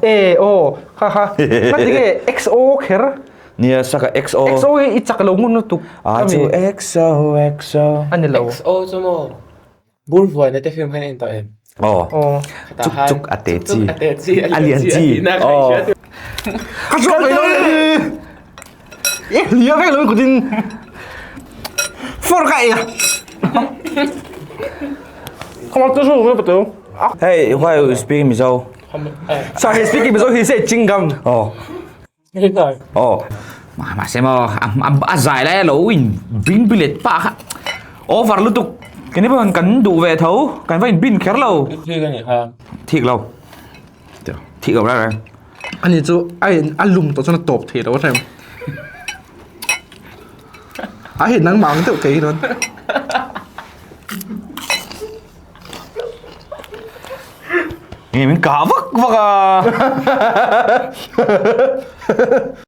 E aw kha kha ngati nge XO kher? Nia saka XO. XO hi i chak lo ngun lutuk. A chu XO XO. A ni lo. XO chu maw bur vuaina te film khan en tawh em? Aw. Aw. Chuk chuk a te chi. A te chi a lian chi. Aw. Ka chuak mai lo e lia vek lo kutin for ka e. Come on, tu su tu. Hey, why you speak Mizo? So he speaking Mizo, he say chingam. Oh. Oh. Ma ma se mo a zai lai lo in bin bilet pa kha. Over lutuk. Kini pon kan du ve tho, kan va in bin kher lo. Thik ani kha. Thik lo. Thik lo ra ra. Ani chu ai a lum to chuan a tawp thei lo a hrem. A hei nangmah ang deuh kei dawn. Nge min kah vak vak a.